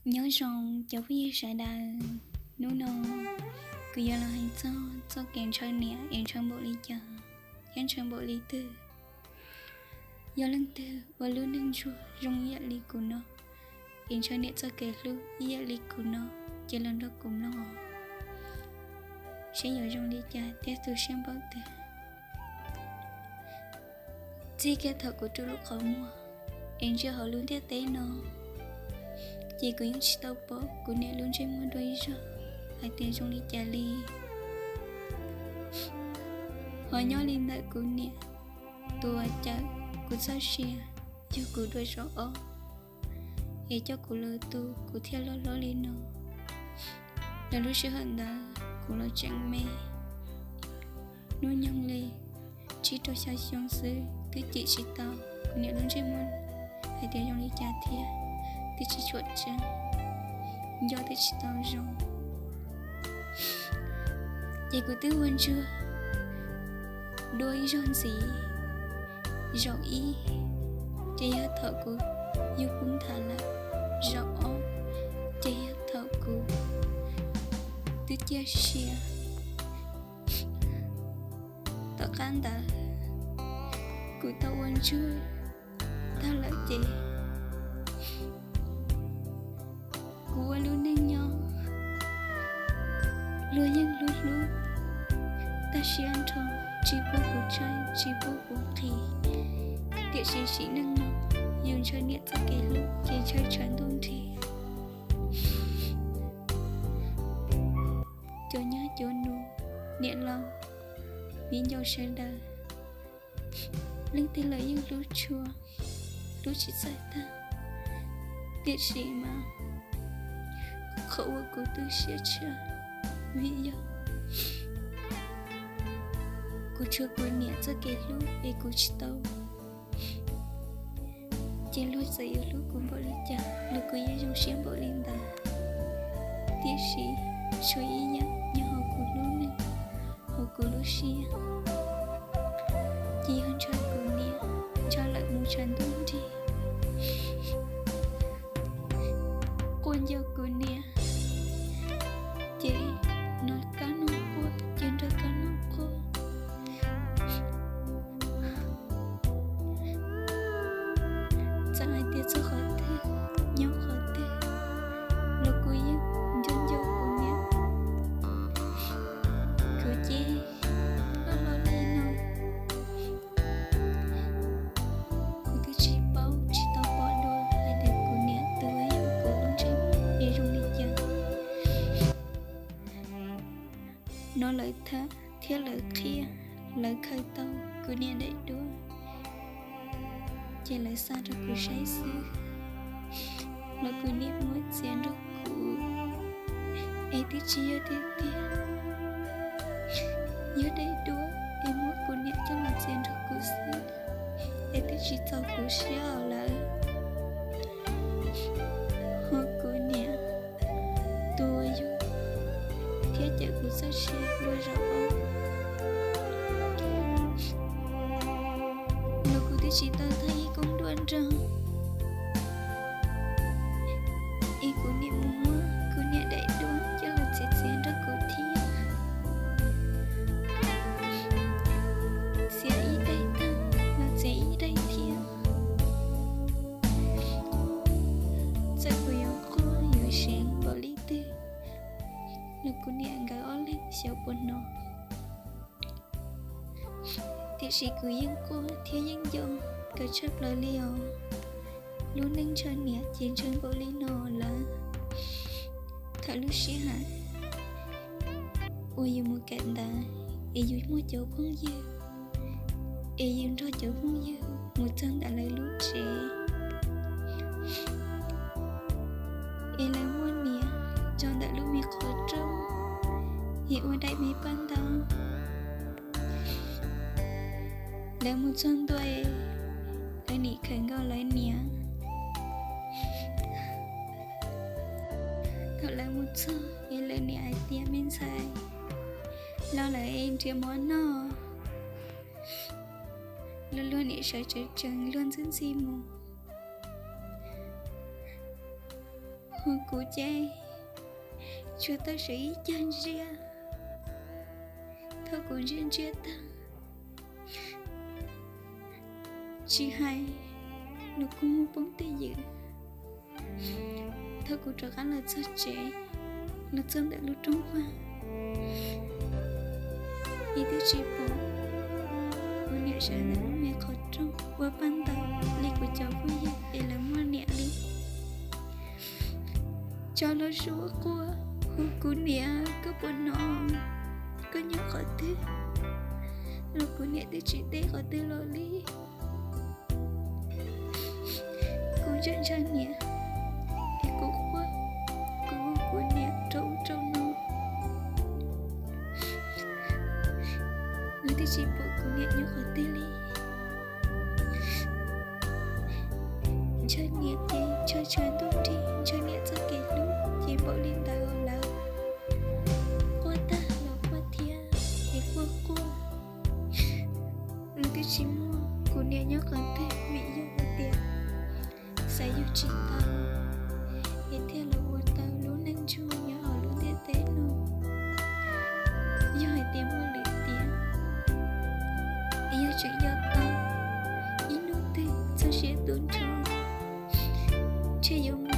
Nyob zoo cov phooj ywg sawv daws, hnub no kuv yuav los hais txog txoj kev ntshaw niam es ntshaw npaum li cas thiab ntshaw npaum li twg. Yog leej twg ua lub neej ntsuag zoo ib yam li kuv no, es ntshaw niam txoj kev hlub ib yam li kuv no, ces los nrog kuv mloog os, seb yuav zoo li cas thiab tu siab npaum twg. Txij kiag thaum kuv rub lub qhov muag es ntsia hauv lub ntiaj teb no, ces kuv yeej tsis tau pom kuv niam lub ntsej muag dua ib zaug hais tias zoo li cas li. Ho nyob li ntawm kuv niam, tus uas cawm kuv txoj sia, yug kuv dua zaum ob, es coj kuv los tu kuv thiaj loj hlob li no. Lawv lub sij hawm ntawd kuv los tseem me, hnub nyoog li tsib rau xya xyoo xwb, twb cim tsis tau kuv niam lub ntsej muag hais tias zoo li cas thiab, twb tsis tshua tseeb, nco twb tsis tau zoo. Ces kuv twb ua ntsuag dua ib zaug ntxiv, zaum ib ces yog thaum kuv yug kuv nthav lawm, zaum ob ces yog thaum kuv twb ciaj sia. Tom qab ntawd kuv tau ua ntsuag tag lawm ces kuv ua lub neej nyob, luag yeej hlub hlub, tag siab nrho, tsis pub kuv tshaib tsis pub kuv nqhis, tiam sis sim neej no yus ntshaw niam txoj kev hlub ces ntshaw tshav ntuj nrig. Cov nyab cov nus, niam laus, viv ncaus sawv daws, leej twg los yeej hlub tshua, hlub tsis txawj tag, tiam sis mas qhov uas kuv tu siab tshaj vim yog kuv tshuav kuv niam txoj kev hlub es kuv tsis tau, ces luag txawm yuav hlub kuv npaum li cas los kuv yeej zoo siab npaum li ntawd. Tiam sis tshuav ib yam nyob hauv kuv lub neej, hauv kuv lub siab, ces yog ntshaw kuv niam, ntshaw lawm mus tshav ntuj nrig. Quaj nco kuv niam, ces nrog kab noj quaj, ces nrog kab noj quaj. Txawm hais tias txog qhov twg, nyob qhov twg los kuv yeej nco nco kuv niam. Kuv ces loj hlob li no, kuv twb tsis paub tsis tau pom dua hais tias kuv niam tus uas yog kuv lub ntsej muag es zoo li cas. No lawv tham thiab lawv qhia, lawv khaws tau kuv niam daim duab, ces lawv xa rau kuv saib xwb. Los kuv niam muab txiav nrog kuv, es twb tsis yog tiag tiag, yog daim duab es muab kuv niam coj los txiav nrog kuv xwb, es twb tsis txaus kuv siab lawm. Ho kuv niam tus uas yug thiab cawm kuv txoj sia dua zaum ob, los kuv twb tsis tau tag ib koob duab nrog, es kuv niam mus muab kuv niam daim duab coj los txiav txiav nrog kuv thiab. Txiav ib daim tag los txiav ib daim thiab. Txawm kuv yuav quaj yuav seev npaum li twg los kuv niam nkawd ob leeg xyov puas hnov. Tiam sis kuv yeej quaj thiab yeej nco nkawd tshaj plaws li os. Lub neej ntshaw niam ces ntshaw npaum li no lawm. Thaum lub sij hawm uas yus mus kawm ntawv, es yus muaj cov phooj ywg, es yus nrog cov phooj ywg mus txog ntawm lawv lub tsev, es lawv muaj niam zaum ntawm lub me qhov rooj, es ua daim me paj ntaub. Lawv mus txog ntua, lawv nim khawm nkaus lawv niam. Thaum lawv mus txog es lawv niam hais tias, me ntxhais, los lawm es nrhiav mov noj. Luag luag nim sawv tsees tsees luag ntxhi ntxhi mus. Hu kuv ces tsuas tau sawv ib cag ntsia. Thaum kuv ntsia ntsia tag, tsis hais, nws kuj mus poob twj ywm. Thaum kuv rov qab los txog tsev, los txog ntawm lub rooj vag, es twb tsis pom kuv niam sawv ntawm lub me qhov rooj ua paj ntaub li kuv cov phooj ywg es lawv muaj niam li. Tso los suab quaj, hu kuv niam, koj puas hnov? Koj nyob qhov twg? Los kuv niam twb tsis teb qhov twg los li. Kuv ntshaw ntshaw niam, es kuv quaj, kuv hu kuv niam rau ub rau no. Nws twb tsis pom kuv niam nyob qhov twg li. Ntshaw niam ces ntshaw tshav ntuj nrig, ntshaw niam txoj kev hlub ces npaum li ntawd lawm. Quaj tag los quaj thiab, es quaj quaj, nws twb tsis muaj kuv niam nyob qhov twg, vim yog hais tias xav yug tsis tau, es thiaj los ua tau lub neej ntsuag nyob hauv lub ntiaj teb no. Yog hais tias muaj lwm tiam, yog tseem nco tau ib hnub twg txog siab tu nrho, ntshe yuav